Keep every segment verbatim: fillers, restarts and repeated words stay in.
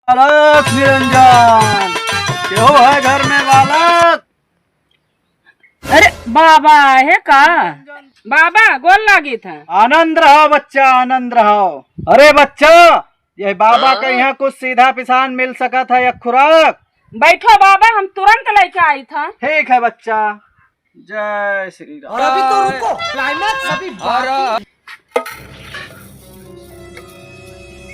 बालक निरंजन, केहू है घर में बालक? अरे बाबा, हे का? बाबा, गोल लागित है। आनंद रहो बच्चा, आनंद रहो। अरे बच्चा, ये बाबा के यहाँ कुछ सीधा पिसान मिल सकत है, एक खुराक। बैठो बाबा, हम तुरंत लेके आइत है। ठीक है बच्चा, जय श्री राम। और अभी तो रुको, climax अभी बाकी।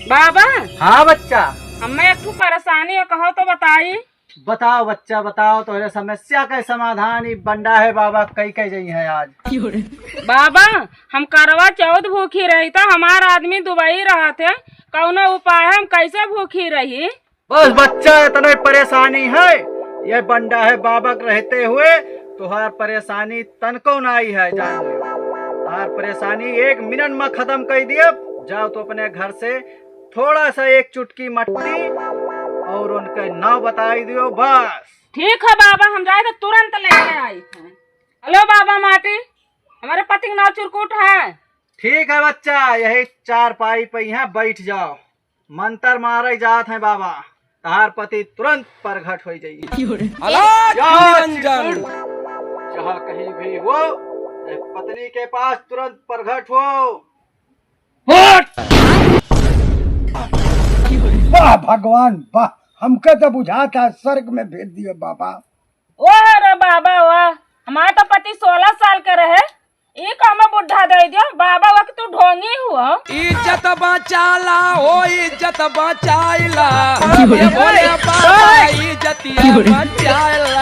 बाबा। हाँ बच्चा। हमें एक ठो परेशानी है, कहो तो बताई। बताओ बच्चा, बताओ, तोहरे समस्या का समाधान ई बंडा है बाबा कई कई जई है आज। बाबा, हम करवा चौथ भूखी रही, तो हमार आदमी दुबई रहत है, कौनो उपाय है, हम कैसे भूखी रही? बस बच्चा, इतने परेशानी है, ये बंडा है बाबा के रहते हुए तुहार परेशानी तनको नाई है, जान लो। तुहार परेशानी एक मिनट में खत्म कर दिए। जाओ तो अपने घर से थोड़ा सा एक चुटकी मट्टी और उनके नाव बताई दियो, बस। ठीक है बाबा, हम जाए तो तुरंत लेके आई थे। हेलो बाबा माटी, हमारे पति के नाव चिरकुट है। ठीक है बच्चा, यही चारपाई पे यहाँ बैठ जाओ। मंत्र मारे जात हैं बाबा, तहार पति तुरंत प्रगट हो जाइए। अलख या निरंजन। चिरकुट, जहाँ कहीं भी हो, अपने पत्नी के पास तुरंत प्रगट हो। हट! वाह भगवान वाह, हमके तो बुझात है स्वर्ग में भेज दिए बाबा। वाह रे बाबा वाह, हमार तो पति सोलह साल के रहे, ई का में बुढ़ा दे दियो, बाबा वा के तू ढोंगी हुआ। इज्जत बचाला हो, इज्जत बचाइला। ये बोले बाबा, इज्जतिया बचाइला।